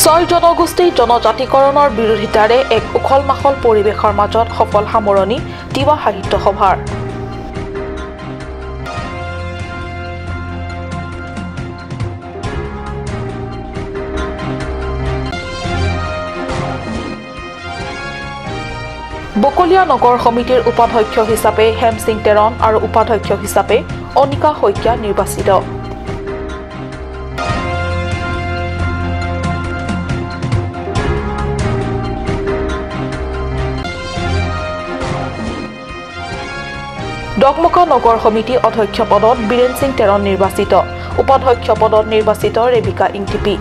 ছয় জনগোষ্ঠীৰ জনজাতিকৰণৰ বিৰোধিতাৰে এক উখল মাখল পৰিৱেশৰ মাজত সফল সামৰণি তিৱা সাহিত্য সভাৰ। বকলীয়া নগৰ সমিতিৰ উপাধ্যক্ষ হিচাপে হেমসিং তেৰণ আৰু উপাধ্যক্ষ হিচাপে অনিকা শইকীয়া নিৰ্বাচিত। ডকমকা নগৰ সমিতি অধ্যক্ষ পদত বীৰেন সিং তেৰণ নিৰ্বাচিত, উপাধ্যক্ষ পদত নিৰ্বাচিত ৰেবিকা ইংটিপি।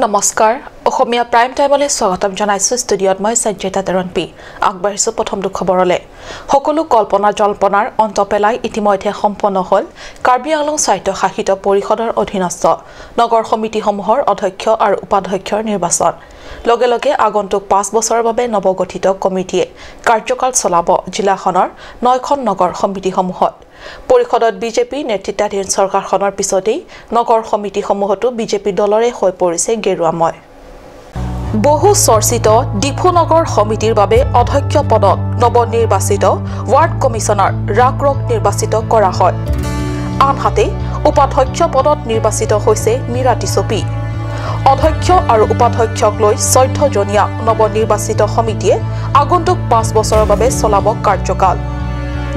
নমস্কাৰ, অসমীয়া প্ৰাইম টাইমলৈ স্বাগতম জনাইছোঁ। ষ্টুডিঅ'ত মই সঞ্জিতা তেৰণপি। আগবাঢ়িছোঁ প্ৰথমটো খবৰলৈ। সকলো কল্পনা জল্পনাৰ অন্ত পেলাই ইতিমধ্যে সম্পন্ন হ'ল কাৰ্বি আংলং স্বায়ত্তশাসিত পৰিষদৰ অধীনস্থ নগৰ সমিতিসমূহৰ অধ্যক্ষ আৰু উপাধ্যক্ষৰ নিৰ্বাচন। লগে লগে আগন্তুক 5 বছৰৰ বাবে নৱগঠিত কমিটিয়ে কাৰ্যকাল চলাব জিলাখনৰ 9খন নগৰ সমিতিসমূহত। পৰিষদত বিজেপি নেতৃত্বাধীন চৰকাৰখনৰ পিছতেই নগৰ সমিতিসমূহতো বিজেপি দলৰে হৈ পৰিছে গেৰুৱাময়। বহু চৰ্চিত ডিফু নগৰ সমিতিৰ বাবে অধ্যক্ষ পদত নৱনিৰ্বাচিত ৱাৰ্ড কমিছনাৰ ৰাগৰক নিৰ্বাচিত কৰা হয়। আনহাতে উপাধ্যক্ষ পদত নিৰ্বাচিত হৈছে মীৰা টিচপি। অধ্যক্ষ আৰু উপাধ্যক্ষক লৈ 14জনীয়া নৱনিৰ্বাচিত সমিতিয়ে আগন্তুক 5 বছৰৰ বাবে চলাব কাৰ্যকাল।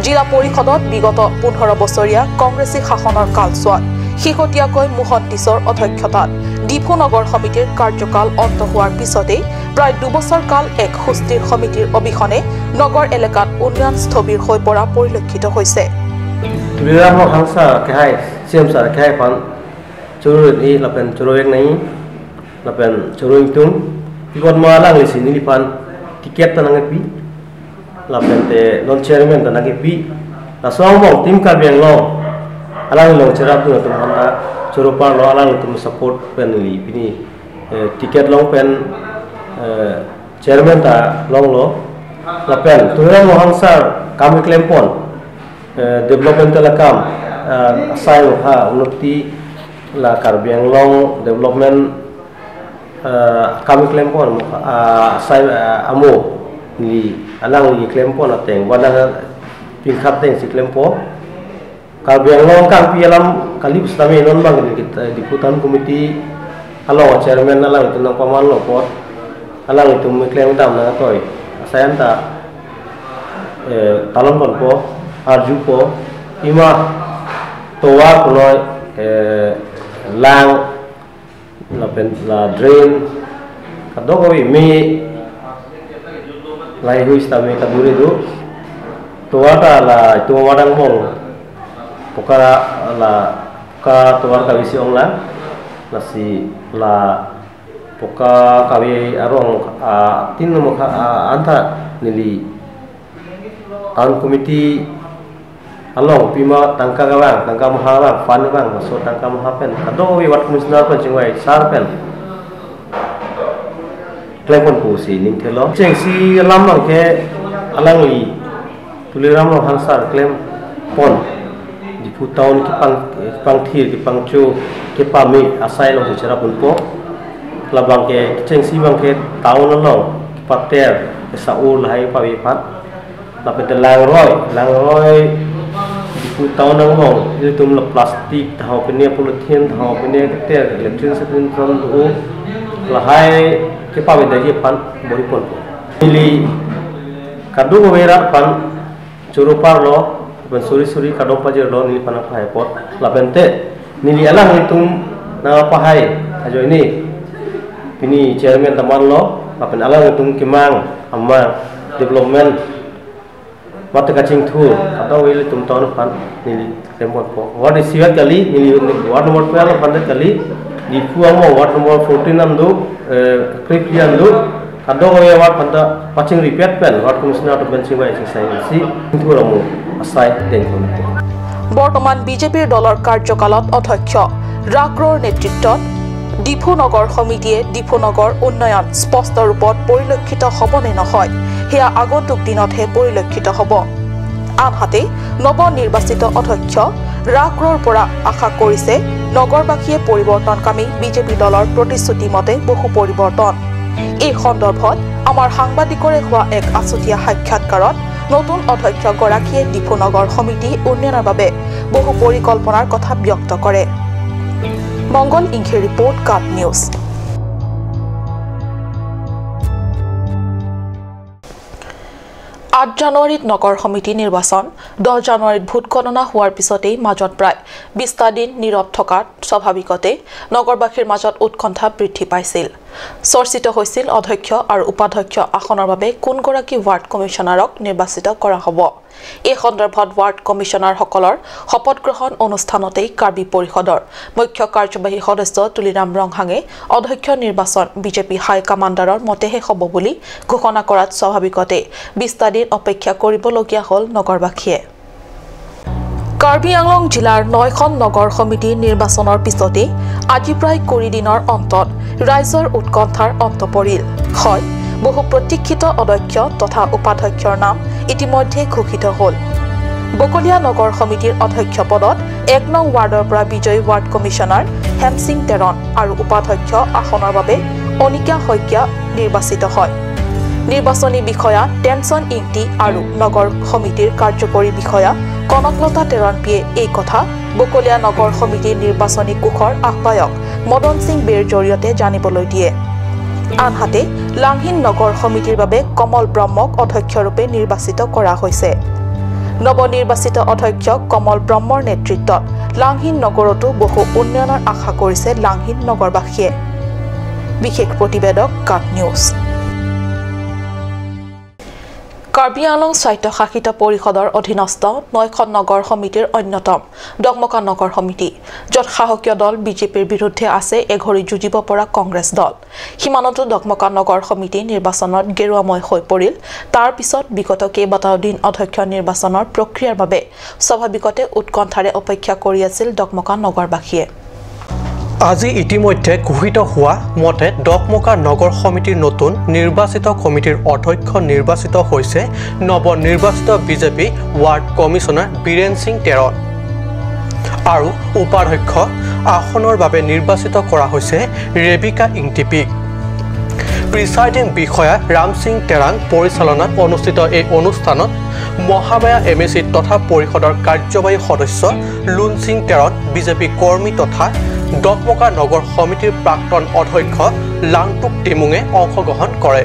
জিলা পৰিষদত বিগত 15 বছৰীয়া কংগ্ৰেছী শাসনৰ কালচোৱাত শেহতীয়াকৈ মোহন টিছৰ অধ্যক্ষতাত ডিফু নগৰ সমিতিৰ কাৰ্যকাল অন্ত হোৱাৰ পিছতেই প্ৰায় 2 বছৰ কাল এক সুস্থিৰ সমিতিৰ অবিহনে নগৰ এলেকাত উন্নয়ন স্থবিৰ হৈ পৰা পৰিলক্ষিত হৈছে। Lapente non chairman ta nagi pi la song bong tim ka biang lo alang long cherap tu tum handa choro par lo alang tum support pen li pini ticket long pen chairman ta long lo lapen tu ra mo hangsar kam claim pon development la kam asai ha unnati la Karbi Anglong development kam claim pon asai amo ni alang ni claim pon ateng wadang pingkhat teng si claim po Karbi Anglong kang pi alam kalip stami non bang ni diputan komiti along chairman alang itu nang paman lo pot alang itu claim dam na toy asayan ta talon pon po arju po ima towa kunoi lang la pen la drain kadok mi lai hui stami kaduri du towa ta la itu wadang mong pokara la ka towa ka bisi ong la la si la poka kawi arong a tin mo anta nili town committee along pima tangka gawang tangka maharang fan bang so tangka mahapen kado wi wat commissioner pen chingwai sar pen klempon pu si ning thelo cheng si lam lang ke alang li tuliram lo hangsar klem pon dipu town ki pang pang thir ki pang chu ke pa mi asai lo chera pun po la bang ke cheng si bang ke town lo ki pater ke saul hai pa wi phat la pe lang roi dipu town nang mong ni tum la plastic thaw pe ne polythene thaw pe ne ke ter electric se pun du la hai ke pa wi da pan bori pon mili kadu go vera pan churu par lo ban suri suri kadom pajer lo nili pan phai pot la bente nili alang itum na pahai ajo ini pini chairman taman lo la pen alang itum kimang amma development mata kaching thu kado wil tum ton pan nili lempon po ward siwa kali nili ward number 12 pan kali dipu amo ward number 14 andu kripli andu kado go ward panta paching repeat pen ward commissioner to benching by sai si thu ramo asai den komite। বৰ্তমান বিজেপিৰ দলৰ কাৰ্যকালত অধ্যক্ষ ৰাগৰৰ নেতৃত্বত ডিফু নগৰ সমিতিয়ে ডিফু নগৰ উন্নয়ন স্পষ্ট ৰূপত পৰিলক্ষিত হ'ব নে নহয় সেয়া আগন্তুক দিনতহে পৰিলক্ষিত হ'ব। আনহাতে নৱনিৰ্বাচিত অধ্যক্ষ ৰাক্ৰৰ পৰা আশা কৰিছে নগৰবাসীয়ে পৰিৱৰ্তনকামী বিজেপি দলৰ প্ৰতিশ্ৰুতি মতে বহু পৰিৱৰ্তন। এই সন্দৰ্ভত আমাৰ সাংবাদিকৰে হোৱা এক আছুতীয়া সাক্ষাৎকাৰত নতুন অধ্যক্ষগৰাকীয়ে ডিফু নগৰ সমিতি উন্নয়নৰ বাবে বহু পৰিকল্পনাৰ কথা ব্যক্ত কৰে। মংগল ইংখে ৰিপৰ্ট, কাট নিউজ। ৮ জানুৱাৰীত নগৰ সমিতি নিৰ্বাচন, ১০ জানুৱাৰীত ভোটগণনা হোৱাৰ পিছতেই মাজত প্ৰায় ২০টা দিন নীৰৱ থকাত স্বাভাৱিকতে নগৰবাসীৰ মাজত উৎকণ্ঠা বৃদ্ধি পাইছিল। চৰ্চিত হৈছিল অধ্যক্ষ আৰু উপাধ্যক্ষ আসনৰ বাবে কোনগৰাকী ৱাৰ্ড কমিছনাৰক নিৰ্বাচিত কৰা হ'ব। এই সন্দৰ্ভত ৱাৰ্ড কমিছনাৰসকলৰ শপত গ্ৰহণ অনুষ্ঠানতেই কাৰ্বি পৰিষদৰ মুখ্য কাৰ্যবাহী সদস্য তুলিৰাম ৰংহাঙে অধ্যক্ষ নিৰ্বাচন বিজেপি হাইকমাণ্ডাৰৰ মতেহে হ'ব বুলি ঘোষণা কৰাত স্বাভাৱিকতে ২০টা দিন অপেক্ষা কৰিবলগীয়া হ'ল নগৰবাসীয়ে। কাৰ্বি আংলং জিলাৰ ৯খন নগৰ সমিতিৰ নিৰ্বাচনৰ পিছতেই আজি প্ৰায় ২০ দিনৰ অন্তত ৰাইজৰ উৎকণ্ঠাৰ অন্ত পৰিল। হয়, বহু প্ৰতীক্ষিত অধ্যক্ষ তথা উপাধ্যক্ষৰ নাম ইতিমধ্যে ঘোষিত হ'ল। বকলীয়া নগৰ সমিতিৰ অধ্যক্ষ পদত ১ নং ৱাৰ্ডৰ পৰা বিজয়ী ৱাৰ্ড কমিছনাৰ হেমসিং টেৰন আৰু উপাধ্যক্ষ আসনৰ বাবে অনিকা শইকীয়া নিৰ্বাচিত হয়। নিৰ্বাচনী বিষয়া টেনচন ইংটি আৰু নগৰ সমিতিৰ কাৰ্যকৰী বিষয়া কনকলতা টেৰণপিয়ে এই কথা বকলীয়া নগৰ সমিতিৰ নিৰ্বাচনী কোষৰ আহ্বায়ক মদন সিং বেৰ জৰিয়তে জানিবলৈ দিয়ে। আনহাতে লাংহিন নগৰ সমিতিৰ বাবে কমল ব্ৰহ্মক অধ্যক্ষৰূপে নিৰ্বাচিত কৰা হৈছে। নৱনিৰ্বাচিত অধ্যক্ষ কমল ব্ৰহ্মৰ নেতৃত্বত লাংহিন নগৰতো বহু উন্নয়নৰ আশা কৰিছে লাংহিন নগৰবাসীয়ে। বিশেষ প্ৰতিবেদক, কাট নিউজ। কাৰ্বি আংলং স্বায়ত্তশাসিত পৰিষদৰ অধীনস্থ ৯খন নগৰ সমিতিৰ অন্যতম ডকমকা নগৰ সমিতি, য'ত শাসকীয় দল বিজেপিৰ বিৰুদ্ধে আছে এঘৰি যুঁজিব পৰা কংগ্ৰেছ দল। সীমানতো ডকমকা নগৰ সমিতি নিৰ্বাচনত গেৰুৱাময় হৈ পৰিল। তাৰ পিছত বিগত কেইবাটাও দিন অধ্যক্ষ নিৰ্বাচনৰ প্ৰক্ৰিয়াৰ বাবে স্বাভাৱিকতে উৎকণ্ঠাৰে অপেক্ষা কৰি আছিল ডকমকা নগৰবাসীয়ে। আজি ইতিমধ্যে ঘোষিত হোৱা মতে ডকমকা নগৰ সমিতিৰ নতুন নিৰ্বাচিত কমিটিৰ অধ্যক্ষ নিৰ্বাচিত হৈছে নৱনিৰ্বাচিত BJP ward commissioner Biren Singh Teron আৰু উপাধ্যক্ষ আসনৰ বাবে নিৰ্বাচিত কৰা হৈছে ৰেবিকা ইংটিপিক। প্ৰিচাইডিং বিষয়া ৰামসিং টেৰাং পৰিচালনাত অনুষ্ঠিত এই অনুষ্ঠানত মহামায়া এম এ চি তথা পৰিষদৰ কাৰ্যবাহী সদস্য লুন সিং টেৰন, বিজেপি কৰ্মী তথা ডকমকা নগৰ সমিতিৰ প্ৰাক্তন অধ্যক্ষ লাংটুক টিমুঙে অংশগ্ৰহণ কৰে।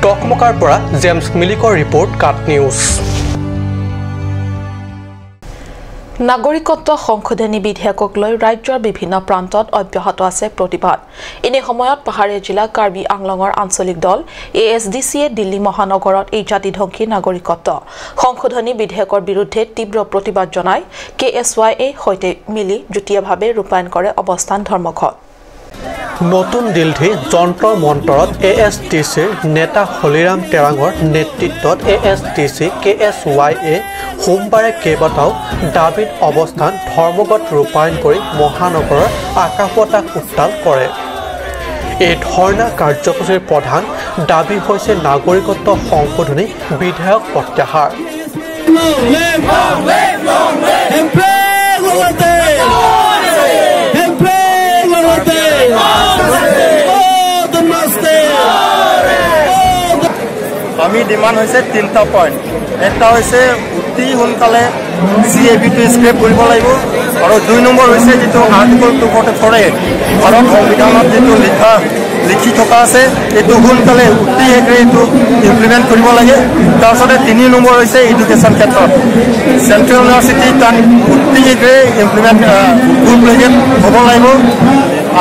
ডকমকাৰ পৰা জেমছ মিলিকৰ ৰিপৰ্ট, কাট নিউজ। নাগৰিকত্ব সংশোধনী বিধেয়কক লৈ ৰাজ্যৰ বিভিন্ন প্ৰান্তত অব্যাহত আছে প্ৰতিবাদ। এনে সময়ত পাহাৰীয়া জিলা কাৰ্বি আংলঙৰ আঞ্চলিক দল এ এছ ডি চিয়ে দিল্লী মহানগৰত এই জাতিধ্বংসী নাগৰিকত্ব সংশোধনী বিধেয়কৰ বিৰুদ্ধে তীব্ৰ প্ৰতিবাদ জনাই কে এছ ৱাই এ সৈতে মিলি যুটীয়াভাৱে ৰূপায়ণ কৰে অৱস্থান ধৰ্মঘট। নতুন দিল্লী যন্তৰ মন্তৰত এ এছ টি চিৰ নেতা হলিৰাম টেৰাঙৰ নেতৃত্বত A S T C K S Y A সোমবাৰে কেইবাটাও দাবীত অৱস্থান ধৰ্মঘট ৰূপায়ণ কৰি মহানগৰৰ আকাশ বতাহ উত্তাল কৰে। এই ধৰ্ণা কাৰ্যসূচীৰ প্ৰধান দাবী হৈছে নাগৰিকত্ব সংশোধনী বিধেয়ক প্ৰত্যাহাৰ। আমি ডিমাণ্ড হৈছে তিনিটা পইণ্ট। এটা হৈছে অতি সোনকালে চি এ বিটো স্ক্ৰেপ কৰিব লাগিব, আৰু 2 নম্বৰ হৈছে যিটো আৰ্টিকল 244A Bharat সংবিধানত যিটো লিখি থকা আছে এইটো সোনকালে অতি শীঘ্ৰে এইটো ইমপ্লিমেণ্ট কৰিব লাগে। তাৰপিছতে 3 নম্বৰ হৈছে এডুকেশ্যন ক্ষেত্ৰত চেণ্ট্ৰেল ইউনিভাৰ্চিটি তাত অতি শীঘ্ৰে ইমপ্লিমেণ্ট ফুল প্লেজেড হ'ব লাগিব,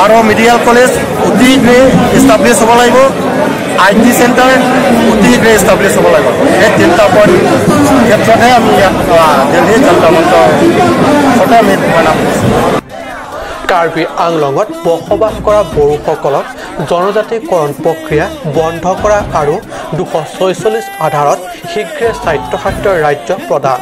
আৰু মেডিকেল কলেজ অতি শীঘ্ৰে ইষ্টাব্লিছ হ'ব লাগিব, I T centre অতি শীঘ্ৰে ইষ্টাব্লিছ হ'ব লাগিব। এই তিনিটা পইণ্ট ক্ষেত্ৰতহে আমি ইয়াত দিল্লী যন্ত্ৰ মন্ত্ৰতে আমি ধৰ্ণা কৰিছোঁ। কাৰ্বি আংলঙত বসবাস কৰা বড়োসকলক জনজাতিকৰণ প্ৰক্ৰিয়া বন্ধ কৰা আৰু 246 আধাৰত শীঘ্ৰে স্বায়ত্তশাসিত ৰাজ্য প্ৰদান।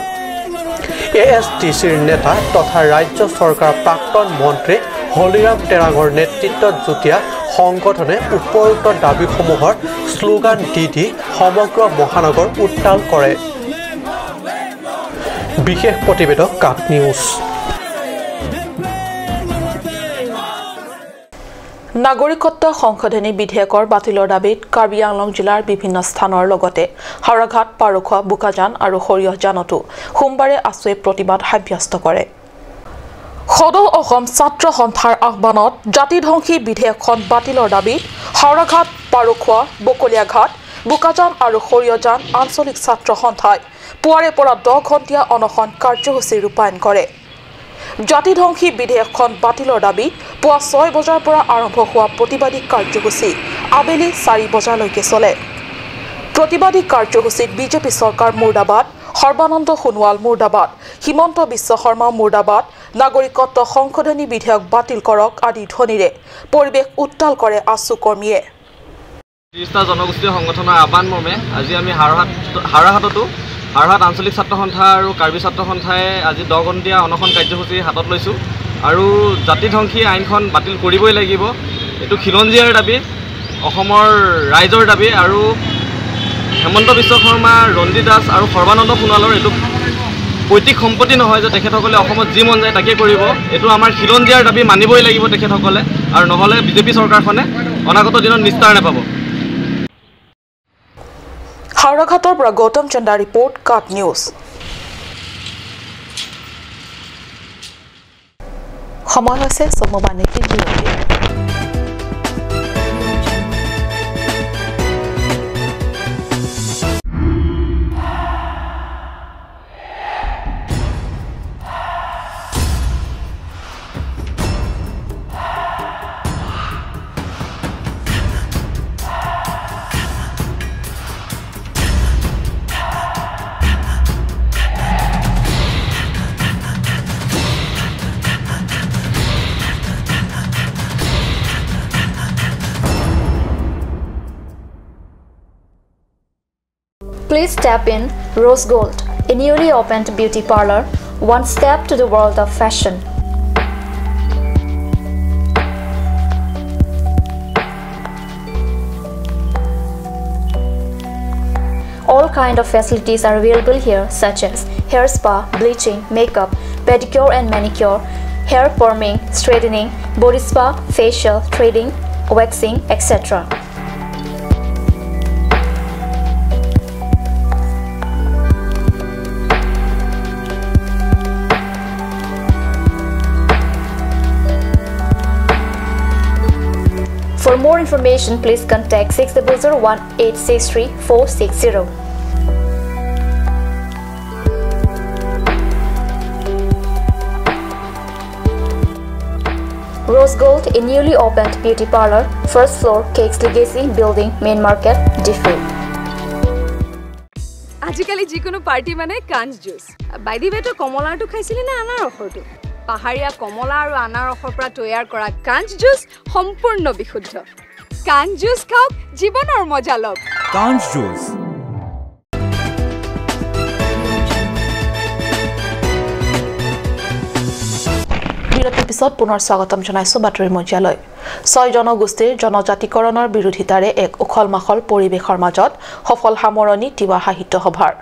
ASDCৰ নেতা তথা ৰাজ্য চৰকাৰৰ প্ৰাক্তন মন্ত্ৰী হলিৰাম টেৰাঙৰ নেতৃত্বত যুটীয়া সংগঠনে উপৰোক্ত দাবীসমূহৰ শ্লোগান দি দি সমগ্ৰ মহানগৰ উত্তাল কৰে। বিশেষ প্ৰতিবেদক কাট নিউজ। নাগৰিকত্ব সংশোধনী বিধেয়কৰ বাতিলৰ দাবীত কাৰ্বি আংলং জিলাৰ বিভিন্ন স্থানৰ লগতে হাওৰাঘাট, পাৰখোৱা, বোকাজান আৰু সৰিয়হজানতো সোমবাৰে আছুৱে প্ৰতিবাদ সাব্যস্ত কৰে। সদৌ অসম ছাত্ৰ সন্থাৰ আহ্বানত জাতিধ্বংসী বিধেয়কখন বাতিলৰ দাবীত হাওৰাঘাট, পাৰখোৱা, বকলীয়াঘাট, বোকাজান আৰু সৰিয়হজান আঞ্চলিক ছাত্ৰ সন্থাই পুৱাৰে পৰা 10 ঘণ্টীয়া অনশন কাৰ্যসূচী ৰূপায়ণ কৰে। জাতিধ্বংসী বিধেয়কখন বাতিলৰ দাবীত পুৱা 6 বজাৰ পৰা আৰম্ভ হোৱা প্ৰতিবাদী কাৰ্যসূচী আবেলি 4 বজালৈকে চলে। প্ৰতিবাদী কাৰ্যসূচীত বিজেপি চৰকাৰ মুৰ্দাবাদ, সৰ্বানন্দ সোণোৱাল মুৰ্দাবাদ, হিমন্ত বিশ্ব শৰ্মা মুৰ্দাবাদ, নাগৰিকত্ব সংশোধনী বিধেয়ক বাতিল কৰক আদি ধ্বনিৰে পৰিৱেশ উত্তাল কৰে আছু কৰ্মীয়ে। 30টা জনগোষ্ঠীয় সংগঠনৰ আহ্বান মৰ্মে আজি আমি হাওৰাঘাটতো হাওৰাঘাট আঞ্চলিক ছাত্ৰ সন্থা আৰু কাৰ্বি ছাত্ৰ সন্থাই আজি 10 ঘণ্টীয়া অনশন কাৰ্যসূচী হাতত লৈছোঁ আৰু জাতিধ্বংসী আইনখন বাতিল কৰিবই লাগিব। এইটো খিলঞ্জীয়াৰ দাবী, অসমৰ ৰাইজৰ দাবী আৰু হেমন্ত বিশ্ব শৰ্মা, ৰঞ্জিত দাস আৰু সৰ্বানন্দ সোণোৱালৰ এইটো পৈতৃক সম্পত্তি নহয় যে তেখেতসকলে অসমত যি মন যায় তাকে কৰিব। এইটো আমাৰ খিলঞ্জীয়াৰ দাবী, মানিবই লাগিব তেখেতসকলে, আৰু নহ'লে বিজেপি চৰকাৰখনে অনাগত দিনত নিস্তাৰ নাপাব। হাওৰাঘাটৰ পৰা গৌতম চন্দা ৰিপৰ্ট, কাট নিউজ। সময় হৈছে চমু বাণিজ্যিক বিৰতিৰ। Please step in Rose Gold, a newly opened beauty parlor, one step to the world of fashion. All kind of facilities are available here, such as hair spa, bleaching, makeup, pedicure and manicure, hair perming, straightening, body spa, facial, threading, waxing, etc. For more information, please contact 600186 3460. Rose Gold, a newly opened beauty parlor, first floor, Cakes Legacy Building, Main Market, Diffu. আজিকালি যিকোনো party মানে কাঞ্চ juice. By the ৱে, তই কমলাৰটো খাইছিলি নে আনাৰসৰটো? পাহাৰীয়া কমলা আৰু আনাৰসৰ পৰা তৈয়াৰ কৰা কাঞ্চ জুচ সম্পূৰ্ণ বিশুদ্ধ। কাঞ্চ জুচ খাওক, জীৱনৰ মজা লওক। কাঞ্চ জুচ। বিৰতিৰ পিছত পুনৰ স্বাগতম জনাইছো বাতৰি মজিয়ালৈ। 6 জনগোষ্ঠীৰ জনজাতিকৰণৰ বিৰোধিতাৰে এক উখল মাখল পৰিৱেশৰ মাজত সফল সামৰণি তিৱা সাহিত্য সভাৰ।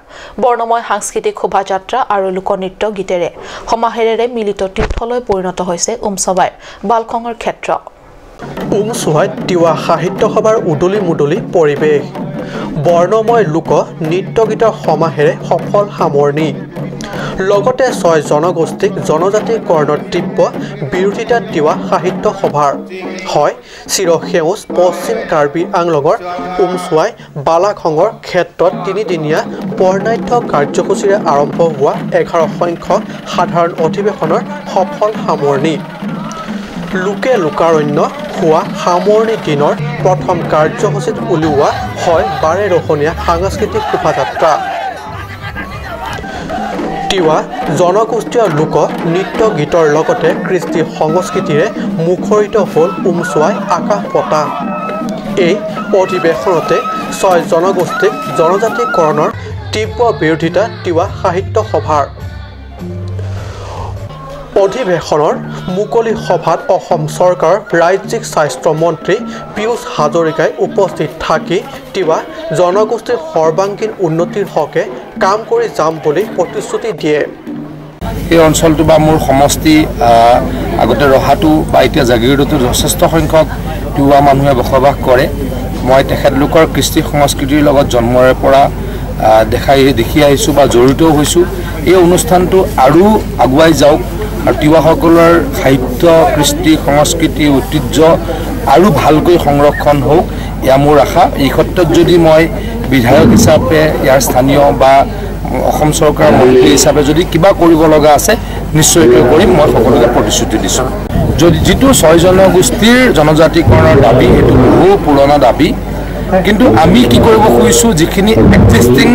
বৰ্ণময় সাংস্কৃতিক শোভাযাত্ৰা আৰু লোকনৃত্য গীতেৰে সমাহেৰেৰে মিলিত তীৰ্থলৈ পৰিণত হৈছে উমচবাইৰ বালখঙৰ ক্ষেত্ৰ। উমচুৱাইত তিৱা সাহিত্য সভাৰ উদলি মুদলি পৰিৱেশ, বৰ্ণময় লোক নৃত্য গীতৰ সমাহেৰে সফল সামৰণি, লগতে 6 জনগোষ্ঠীক জনজাতিকৰণৰ তীব্ৰ বিৰোধিতা তিৱা সাহিত্য সভাৰ হয়। চিৰসেউজ পশ্চিম কাৰ্বি আংলঙৰ উমচুৱাই বালাখঙৰ ক্ষেত্ৰত তিনিদিনীয়া বৰ্ণাঢ্য কাৰ্যসূচীৰে আৰম্ভ হোৱা 11 সংখ্যক সাধাৰণ অধিৱেশনৰ সফল সামৰণি। লোকে লোকাৰণ্য হোৱা সামৰণি দিনৰ প্ৰথম কাৰ্যসূচীত উলিওৱা হয় বাৰেৰহণীয়া সাংস্কৃতিক শোভাযাত্ৰা। তিৱা জনগোষ্ঠীয় লোক নৃত্য গীতৰ লগতে কৃষ্টি সংস্কৃতিৰে মুখৰিত হ'ল উমচুৱাই আকাশ বতাহ। এই অধিৱেশনতে ছয় জনগোষ্ঠীক জনজাতিকৰণৰ তীব্ৰ বিৰোধিতা তিৱা সাহিত্য সভাৰ। অধিৱেশনৰ মুকলি সভাত অসম চৰকাৰৰ ৰাজ্যিক স্বাস্থ্য মন্ত্ৰী পীয়ুষ হাজৰিকাই উপস্থিত থাকি তিৱা জনগোষ্ঠীৰ সৰ্বাংগীন উন্নতিৰ হকে কাম কৰি যাম বুলি প্ৰতিশ্ৰুতি দিয়ে। এই অঞ্চলটো বা মোৰ সমষ্টি আগতে ৰহাটো বা এতিয়া জাগিৰোডতো যথেষ্ট সংখ্যক তিৱা মানুহে বসবাস কৰে। মই তেখেতলোকৰ কৃষ্টি সংস্কৃতিৰ লগত জন্মৰে পৰা দেখি আহিছোঁ বা জড়িতও হৈছোঁ। এই অনুষ্ঠানটো আৰু আগুৱাই যাওক আৰু তিৱাসকলৰ সাহিত্য, কৃষ্টি, সংস্কৃতি, ঐতিহ্য আৰু ভালকৈ সংৰক্ষণ হওক, এয়া মোৰ আশা। এই ক্ষেত্ৰত যদি মই বিধায়ক হিচাপে ইয়াৰ স্থানীয় বা অসম চৰকাৰৰ মন্ত্ৰী হিচাপে যদি কিবা কৰিব লগা আছে নিশ্চয়কৈ কৰিম, মই সকলোকে প্ৰতিশ্ৰুতি দিছোঁ। যদি যিটো ছয় জনগোষ্ঠীৰ জনজাতিকৰণৰ দাবী, সেইটো বহু পুৰণা দাবী, কিন্তু আমি কি কৰিব খুজিছোঁ, যিখিনি এক্সিষ্টিং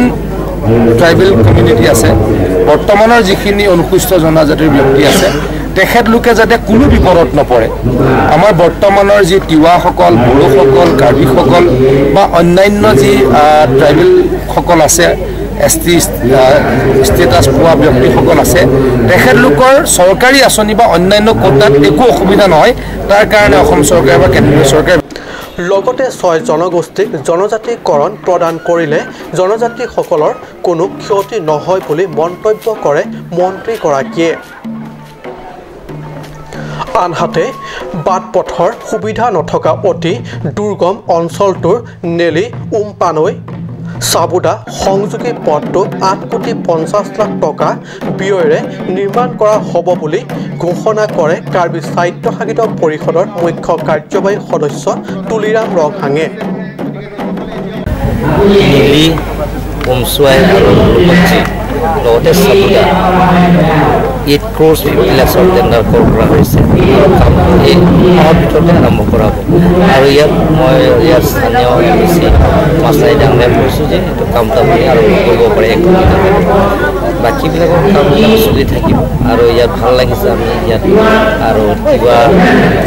ট্ৰাইবেল কমিউনিটি আছে, বৰ্তমানৰ যিখিনি অনুসূচিত জনজাতিৰ ব্যক্তি আছে, তেখেতলোকে যাতে কোনো বিপদত নপৰে। আমাৰ বৰ্তমানৰ যি তিৱাসকল, বড়োসকল, কাৰ্বিসকল বা অন্যান্য যি ট্ৰাইবেলসকল আছে, এছ টি ষ্টেটাছ পোৱা ব্যক্তিসকল আছে, তেখেতলোকৰ চৰকাৰী আঁচনি বা অন্যান্য কোটাত একো অসুবিধা নহয়, তাৰ কাৰণে অসম চৰকাৰে বা কেন্দ্ৰীয় চৰকাৰে লগতে ছয় জনগোষ্ঠীক জনজাতিকৰণ প্ৰদান কৰিলে জনজাতিসকলৰ কোনো ক্ষতি নহয় বুলি মন্তব্য কৰে মন্ত্ৰীগৰাকীয়ে। আনহাতে বাট পথৰ সুবিধা নথকা অতি দুৰ্গম অঞ্চলটোৰ নেলি উমপানৈ চাবুদা সংযোগী পথটো ৮ কোটি ৫০ লাখ টকা ব্যয়েৰে নিৰ্মাণ কৰা হ'ব বুলি ঘোষণা কৰে কাৰ্বি স্বায়ত্তশাসিত পৰিষদৰ মুখ্য কাৰ্যবাহী সদস্য তুলিৰাম ৰংহাঙে। নেলি, উমচুৱাই আৰু লগতে চাবুদা 8 ক্ৰ'ৰ্ছ 50 লাখৰ টেণ্ডাৰ কল কৰা হৈছে আৰু কাম এই মাহৰ ভিতৰতে আৰম্ভ কৰা হ'ব। আৰু ইয়াত মই ইয়াত স্থানীয় এম চি মাছাই ডাঙৰীয়াক কৈছোঁ যে এইটো কামটো আপুনি আৰম্ভ কৰিব পাৰে 1 কোটি টকা। বাকীবিলাকৰ কামবিলাক চলি থাকিব। আৰু ইয়াত ভাল লাগিছে। আমি ইয়াত আৰু কিবা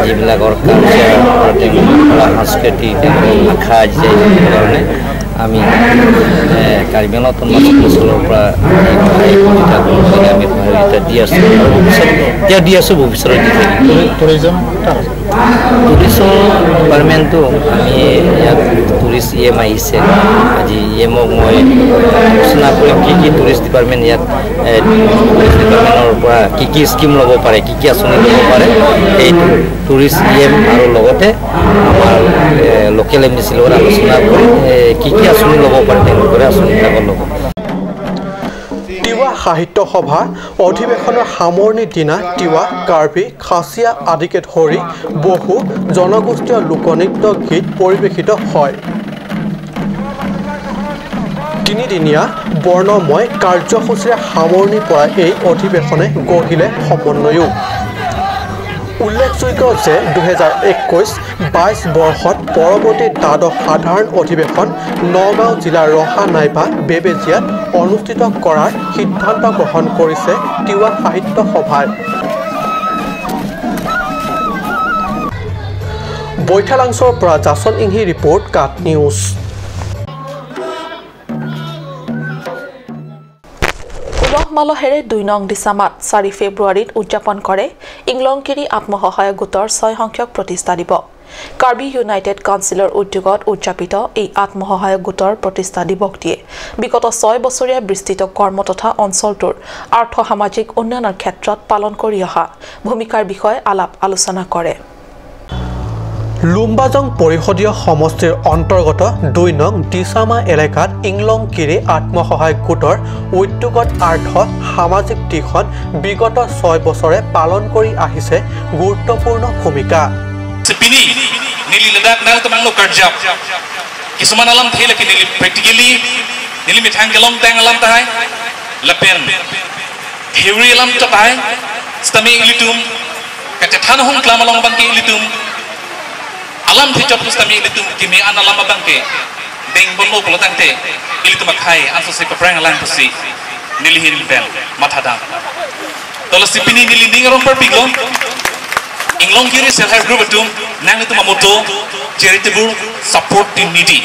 যিবিলাকৰ কালচাৰ আৰু তেওঁলোকৰ কলা সংস্কৃতি, তেওঁলোকৰ ভাষা জীয়াই থাকিবৰ কাৰণে আমি কাৰ্বি আংলং অট'নমাছ কাউন্সিলৰ পৰা সহায় সহযোগিতা কৰিব, আমি সহযোগিতা দি আছোঁ আৰু ভৱিষ্যত এতিয়া দি আছোঁ, ভৱিষ্যতে দি থাকিম। টুৰিষ্টৰ ডিপাৰ্টমেণ্টটো আমি ইয়াত টুৰিষ্ট ই এম আহিছে আজি। ই এমক মই আলোচনা কৰিম কি কি টুৰিষ্ট ডিপাৰ্টমেণ্ট ইয়াত, টুৰিষ্ট ডিপাৰ্টমেণ্টৰ পৰা কি কি স্কিম ল'ব পাৰে, কি কি আঁচনি ল'ব পাৰে। সেইটো টুৰিষ্ট ই এম আৰু লগতে আমাৰ লোকেল এম ডি চিৰ লগত আলোচনা কৰি কি কি আঁচনি ল'ব পাৰে, তেওঁলোকৰে আঁচনিবিলাকত ল'ব। তিৱা সাহিত্য সভা অধিৱেশনৰ সামৰণিৰ দিনা তিৱা, কাৰ্বি, খাচীয়া আদিকে ধৰি বহু জনগোষ্ঠীয় লোকনৃত্য গীত পৰিৱেশিত হয়। তিনিদিনীয়া বৰ্ণময় কাৰ্যসূচীৰে সামৰণি পৰা এই অধিৱেশনে গঢ়িলে সমন্বয়ো। উল্লেখযোগ্য যে ২০২১-২২ বৰ্ষত পৰৱৰ্তী দ্বাদশ সাধাৰণ অধিৱেশন নগাঁও জিলাৰ ৰহা নাইবা বেবেজীয়াত অনুষ্ঠিত কৰাৰ সিদ্ধান্ত গ্ৰহণ কৰিছে তিৱা সাহিত্য সভাই। বৈঠালাংছৰ পৰা জাচন ইংহি ৰিপৰ্ট, কাট নিউজ। উলহ মালহেৰে ২ নং দিচামাত ৪ ফেব্ৰুৱাৰীত উদযাপন কৰে ইংলংগিৰি আত্মসহায়ক গোটৰ ৬ সংখ্যক প্ৰতিষ্ঠা দিৱস। কাৰ্বি ইউনাইটেড কাউন্সিলৰ উদ্যোগত উদযাপিত এই আত্মসহায়ক গোটৰ প্ৰতিষ্ঠা দিৱসটিয়ে বিগত ৬ বছৰীয়া বিস্তৃত কৰ্ম তথা অঞ্চলটোৰ আৰ্থ সামাজিক উন্নয়নৰ ক্ষেত্ৰত পালন কৰি অহা ভূমিকাৰ বিষয়ে আলাপ আলোচনা কৰে। লুম্বাজং পৰিষদীয় সমষ্টিৰ অন্তৰ্গত ২ নং দিচামা এলেকাত ইংলংগিৰি আত্মসহায়ক গোটৰ উদ্যোগত আৰ্থ সামাজিক দিশত বিগত ৬ বছৰে পালন কৰি আহিছে গুৰুত্বপূৰ্ণ ভূমিকা। Pini nili ladak nal tamang lo karjap kisuman alam thela ki nili practically nili mithang kelong tang alam tahai lapen theory alam to tai stami ilitum kata than hong klam along bangke ilitum alam the chop stami ilitum kimi an alam bangke deng bon lo ko tangte ilitum khai anso se paprang alam pusi. Nili hin pen mathadang tola sipini nili ning rong per piglong Inglong Giri self help group atum nang itu mamoto charitable support the needy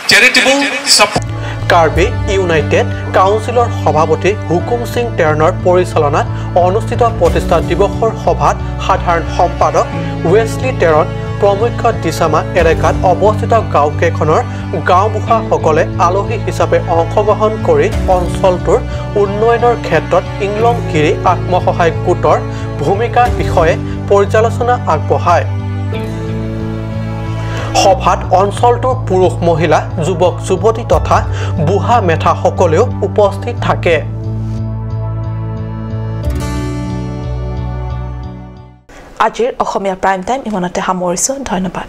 charitable support Karbi United কাউন্সিলৰ সভাপতি হুকুম সিং টেৰণৰ পৰিচালনাত অনুষ্ঠিত প্ৰতিষ্ঠা দিৱসৰ সভাত সাধাৰণ সম্পাদক Wesley Teron প্ৰমুখ্য দিছামা এলেকাত অৱস্থিত গাঁওকেইখনৰ গাঁওবুঢ়াসকলে আলহী হিচাপে অংশগ্ৰহণ কৰি অঞ্চলটোৰ উন্নয়নৰ ক্ষেত্ৰত ইংলং গিৰি আত্মসহায়ক গোটৰ ভূমিকাৰ বিষয়ে পৰ্যালোচনা আগবঢ়ায়। সভাত অঞ্চলটোৰ পুৰুষ মহিলা যুৱক যুৱতী তথা বুঢ়া মেথাসকলেও উপস্থিত থাকে। আজিৰ অসমীয়া প্ৰাইম টাইম ইমানতে সামৰিছোঁ। ধন্যবাদ।